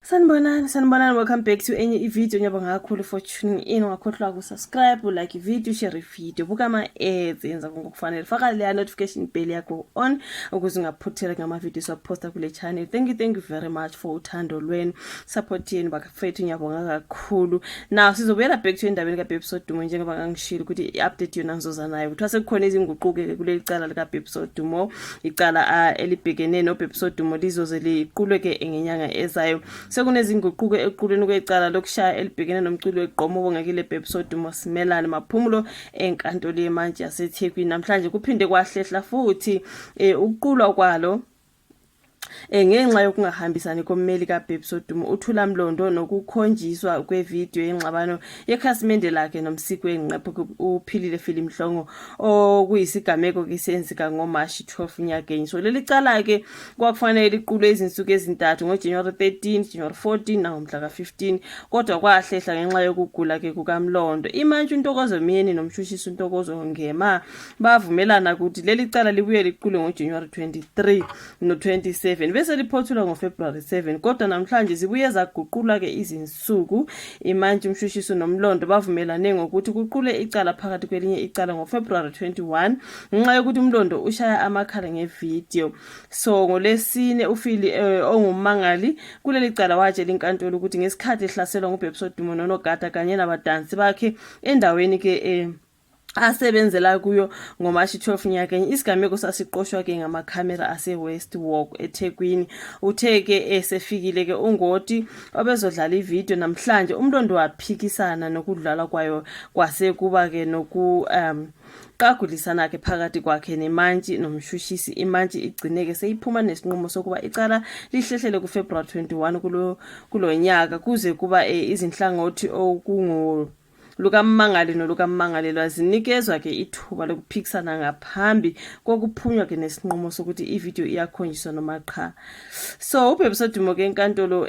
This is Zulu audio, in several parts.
Sanibonani, sanibonani, welcome back to enye ivideo. Ngiyabonga kakhulu for tuning in. Ungakhohlwa ukusubscribe, like ivideo, share ivideo, buka ama-ads, yenza konke okufanele. Faka leya notification bell yakho on ukuze ungaphuthela ngama-video siwaphosta kule channel. Thank you, thank you very much for uthando lwenu, support yenu bafethu, ngiyabonga kakhulu. Now sizobuyela back to endabeni kaBabes Wodumo, njengoba ngangishilo ukuthi i-update yona ngizoza nayo. Kuthiwa sekukhona izinguquko-ke kuleli cala likaBabes Wodumo. Icala elibhekene noBabes Wodumo lizoze liqulwe-ke ngenyanga ezayo. Sekunezinguquko ekuqulweni kwecala lokushaya elibhekene nomculi wegqomo obongekile Babes Wodumo Simelane Maphumulo enkantolo yemantshi yaseThekwini. Namhlanje kuphinde kwahlehla futhi ukuqulwa kwalo ngenxa yokungahambisani kommeli kaBabes Wodumo uThula Mlondo nokukhonjiswa kwevidiyo yengxabano yekhasimende lakhe nomsiki wengqephu uPhilile Phili Mhlongo, okuyisigameko kisenzeka ngoMashi 12 nyakenye. So leli cala-ke kwakufanele liqulwe izinsuku ezintathu, ngoJanuwari 13, Januwari 14 nangomhla ka-15, kodwa kwahlehla ngenxa yokugula-ke kukaMlondo. Imantshi uNtokozo Myeni nomshushisi uNtokozo Ngema bavumelana ukuthi leli cala libuye liqulwe ngoJanuwari 23 no-27 bese liphothulwa ngoFebruwari 7, kodwa namhlanje zibuye zaguqulwa-ke izinsuku. Imantshi, umshushisi noMlondo bavumelane ngokuthi kuqulwe icala phakathi kwelinye icala ngoFebruwari 21 ngenxa yokuthi uMlondo ushaya amakhala ngevidiyo. So ngolesine uFili ongummangali kuleli cala watshela inkantolo ukuthi ngesikhathi ehlaselwa nguBabes Wodumo nonogada kanye nabadansi bakhe endaweni ke asebenzela kuyo ngoMashi 12 nyakenye, isigameko sasiqoshwa-ke ngamakhamera ase-West Walk eThekwini. Uthe-ke esefikile-ke ungoti obezodlala ividiyo namhlanje, uMlondo waphikisana nokudlalwa kwayo, kwase kuba-ke noku qagulisana-ke phakathi kwakhe nemantshi nomshushisi. Imantshi igcine-ke seyiphuma nesinqumo sokuba icala lihlehlele kuFebruwari 21 kulo nyaka, kuze kuba izinhlangothi okungu lukammangali nolukammangalelwa zinikezwa-ke ithuba lokuphikisana ngaphambi kokuphunywa-ke nesinqumo sokuthi ividiyo iyakhonjiswa noma qha. So uBabes Wodumo-ke enkantolo,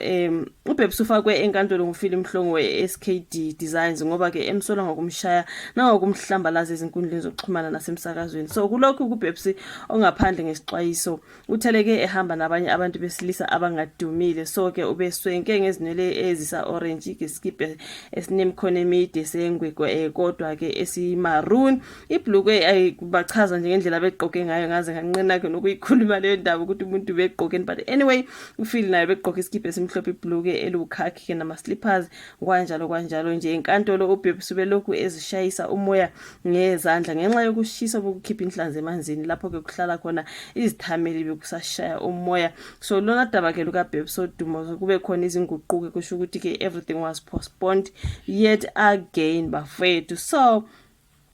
uBabes ufakwe enkantolo nguPhili Mhlongo we-SKD Designs ngoba-ke emsola ngokumshaya nangokumhlambalaza ezinkundleni zokuxhumana nasemsakazweni. So kulokhu kuBabes ongaphandle ngesixwayiso utheleke ehamba nabanye abantu besilisa abangadumile. So-ke ubeswenke ngezinwele ezisa-orange, ngesikibhe esinemikhono emide sengwe, kodwa-ke esimaroon, ibhlukwe. Bachaza nje ngendlela abegqoke ngayo, ngaze nganqena-ke nokuyikhuluma leyo ndaba ukuthi umuntu begqokeni, but anyway uFili naye begqoke isikibhe esimhlophe, ibhluke eliwukhakhi-ke nama-slippers, kwanjalo kwanjalo nje. Enkantolo uBabes ubelokhu ezishayisa umoya ngezandla ngenxa yokushisa bokukhipha inhlanzi emanzini, lapho-ke kuhlala khona izithameli bekusashaya umoya. So lona daba-ke lukaBabes Wodumo kube khona izinguquko, kusho ukuthi-ke everything was postponed yet again bafethu. So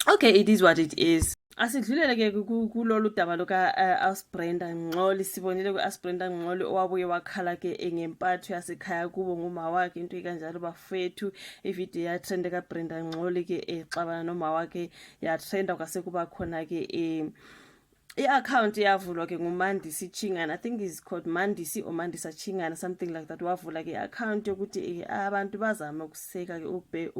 okay, it is what it is. Asidlulele ke kulolu daba luka Asbrenda Ngxoli. Sibonile ku-Asbrenda Ngxoli owabuye wakhala ke ngempatho yasekhaya kubo nguma wakhe, into ikanjalo bafethu. Ividiyo yatrenda kaBrenda Ngxoli ke exabana noma wakhe, yatrenda, kwase kuba khona ke i-account yavulwa ke nguMandisi Chingana, I think is called Mandisi or Mandisa Chingana, something like that. Wavula ke i-account yokuthi abantu bazame ukuseka ke ube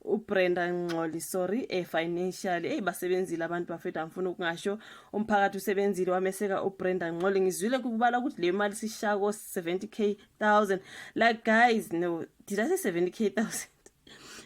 uBrenda Ngxoli, sorry, financially. Hey, basebenzile abantu bafethu, angifuna ukungasho, umphakathi usebenzile wameseka uBrenda Ngxoli. Ngizwile kubala ukuthi le mali sishako 70K thousand. Like guys, no, did I say 70K thousand?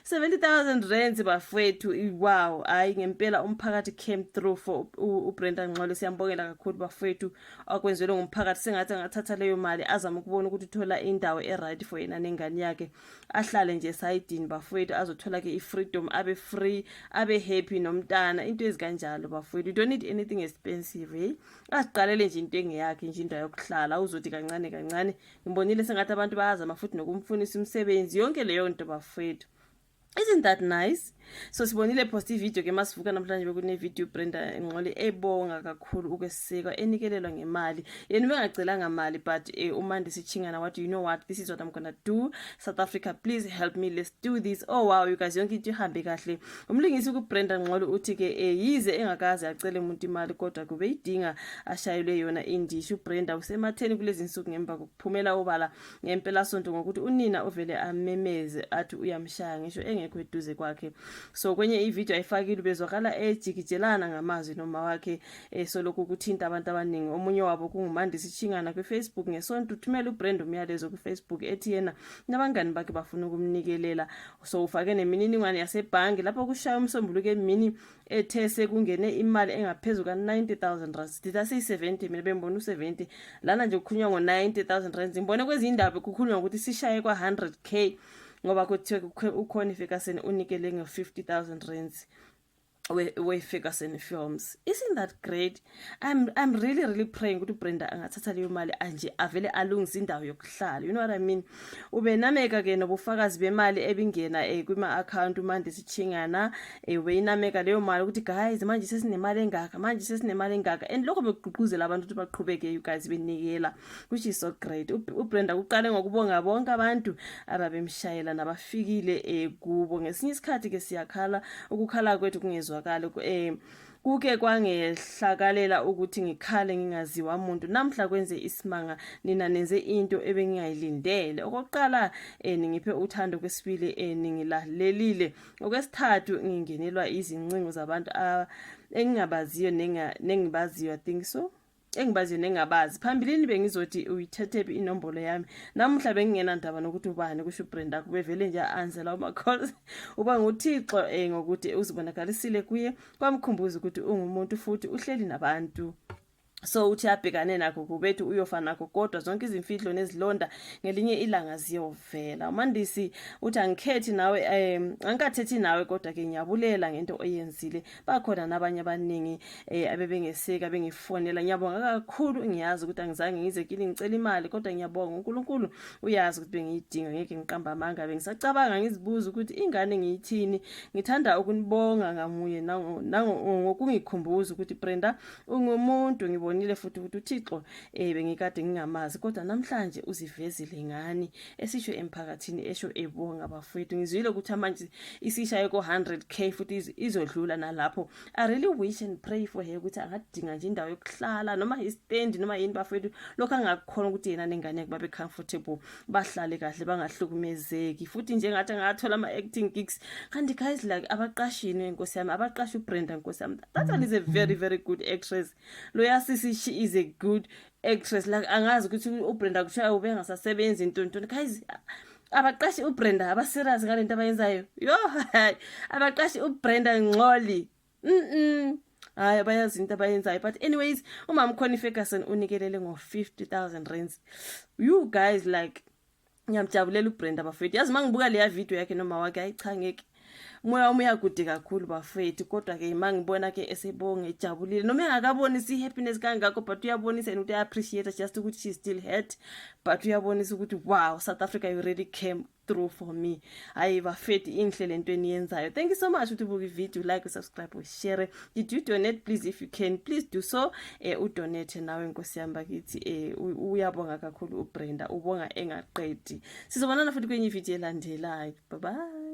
70,000 rands bafethu. Wow, hayi ngempela umphakathi came through for uBrenda Ngxoli. Siyambongela kakhulu bafethu akwenzelwe ngumphakathi. Sengathi angathatha leyo mali azame ukubona ukuthi uthola indawo e-right for yena nengane yakhe, ahlale nje esayidini bafowethu, azothola ke i-freedom, abe free, abe happy nomntana, into ezikanjalo bafowethu. You don't need anything expensive, hey, aziqalele nje into engeyakhe nje, indawo yokuhlala, uzothi kancane kancane. Ngibonile sengathi abantu bayazama futhi nokumfunisa umsebenzi, yonke leyo nto bafowethu. Isn't that nice? So sibonile post ivideo ke masivuka namhlanje, bekune video Brenda Ngxoli ebonga kakhulu ukwesekwa, enikelelwa ngemali. Yena ubengacelanga mali, but uMandisi Chingana what, you know what, this is what I'm gonna do. South Africa, please help me, let's do this. Oh wow, you guys, yonke into ihambe kahle. Umlingisi kuBrenda Ngxoli uthi ke yize engakaze acele umuntu imali, kodwa kube idinga ashayelwe yona indishi. UBrenda usematheni kulezi insuku ngemva kokuphumela obala ngempelasonto ngokuthi unina uvele amemeze athi uyamshaya ngisho. engekho eduze kwakhe. So kwenye ivideo ayifakile ubezwakala ejikijelana ngamazwi noma wakhe, solokhu kuthinta abantu abaningi. Omunye wabo kunguMandisi Chingana kwiFacebook. NgeSonto uthumela uBrenda umyalezo kwiFacebook ethi yena nabangani bakhe bafuna ukumnikelela. So ufake nemininingwane yasebhange lapho kushaya uMsombuluko emini, ethe sekungene imali engaphezu ka-90 000 rands. Did I say 70? Mina bengibona u-70 lana nje, kukhulunywa ngo-90 000 rands. Ngibone kwezinye indaba kukhulunywa ngokuthi sishaye kwa-100K, ngoba kuthiwe uConnie Ferguson unikele nge-50 000 rands we-Ferguson Films. Isn't that great? I'm really really praying ukuthi uBrenda angathatha leyo mali anje avele alungise indawo yokuhlala. You know what I mean? Ube nameka ke nobufakazi bemali ebingena kwima account uMandisi Chingana, ubeyinameka leyo mali ukuthi, "Guys, manje sesinemali engaka, manje sesinemali engaka." And lokho bekugqugquzela abantu ukuthi baqhubeke, you guys, benikela, which is so great. UBrenda uqale ngokubonga bonke abantu ababemshayela nabafikile kubo. Ngesinye isikhathi ke siyakhala, ukukhala kwethu kungezwakali. Kuke kwangehlakalela ukuthi ngikhale ngingaziwa muntu. Namhla kwenze isimanga, nina nenze into ebengingayilindele. Okokuqala, ningiphe uthando. Kwesibili, ningilalelile. Okwesithathu, ngingenelwa izincingo zabantu engingabaziyo nengibaziyo, I think so, engibaziyo nengabazi. Phambilini bengizothi, "Uyithethephi inombolo yami?" Namuhla bengingenandaba nokuthi ubani, kusho uBrenda. Kubevele nje answer lawo ma-calls. Uba nguThixo ngokuthi uzibonakalisile kuye, kwamkhumbuza ukuthi ungumuntu futhi uhleli nabantu. So uthi abhekane nakho kubethu uyofa nakho, kodwa zonke izimfihlo nezilonda ngelinye ilanga ziyovela. UMandisi uthi, "Angikhethi nawe, angikathethi nawe, kodwa ke ngiyabulela ngento oyenzile. Bakhona nabanye abaningi abebengeseka, bengifonela. Ngiyabonga kakhulu. Ngiyazi ukuthi angizange ngize kini ngicela imali, kodwa ngiyabonga. UNkulunkulu uyazi ukuthi bengiyidinga. Ngeke ngiqamba amanga, bengisacabanga ngizibuza ukuthi ingane ngiyithini. Ngithanda ukunibonga ngamunye ngokungikhumbuza ukuthi, Brenda, ungumuntu. Ngibonile futhi ukuthi uThixo bengikade ngingamazi, kodwa namhlanje uzivezile ngani," esisho emphakathini, esho ebonga. Bafowethu, ngizwile ukuthi manje isishaye ko 100K futhi izodlula nalapho. I really wish and pray for her ukuthi angadinga nje indawo yokuhlala, noma istand, noma yini, bafowethu, lokho angakhona ukuthi yena nengane yakhe babe comfortable, bahlale kahle, bangahlukumezeki. Futhi nje ngathi angathola ama acting gigs. Kanti guys, like, abaqashini, inkosi yami, abaqashi uBrenda, nkosi yami. That one is a very very good actress. Loya sisi, she is a good actress. Like, angazi ukuthi uBrenda kuthiwa ubengasasebenzi ntontoni. Guys, abaqashi uBrenda, aba-serious ngalento abayenzayo. Yo, abaqashi uBrenda Ngxoli. Hayi, bayazi into abayenzayo. But anyways, umama Connie Ferguson unikelele ngo-50 000 rands, you guys. Like, ngiyamjabulela uBrenda, bafethu. Yazi, uma ngibuka leya video yakhe noma wakhe, hayi cha, ngeke, umoya wami uyakude kakhulu, bafethu. Kodwa ke uma ngibona ke esebonga, ejabulile, noma engakabonisi i-happiness kangakho, but uyabonisa yena ukuthi uya-appreciate, just ukuthi she's still hurt, but uyabonisa ukuthi, "Wow, South Africa, you really came through for me." Hayi bafethu, inhle lento eniyenzayo. Thank you so much ukuthi ubuka ivideo. Like, subscribe, share. Did you donate? Please, if you can, please do so, udonate nawe, nkosi yami bakithi. Uyabonga kakhulu uBrenda, ubonga engaqedi. Sizobonana futhi kwenye ivideo elandelayo. Bye bye.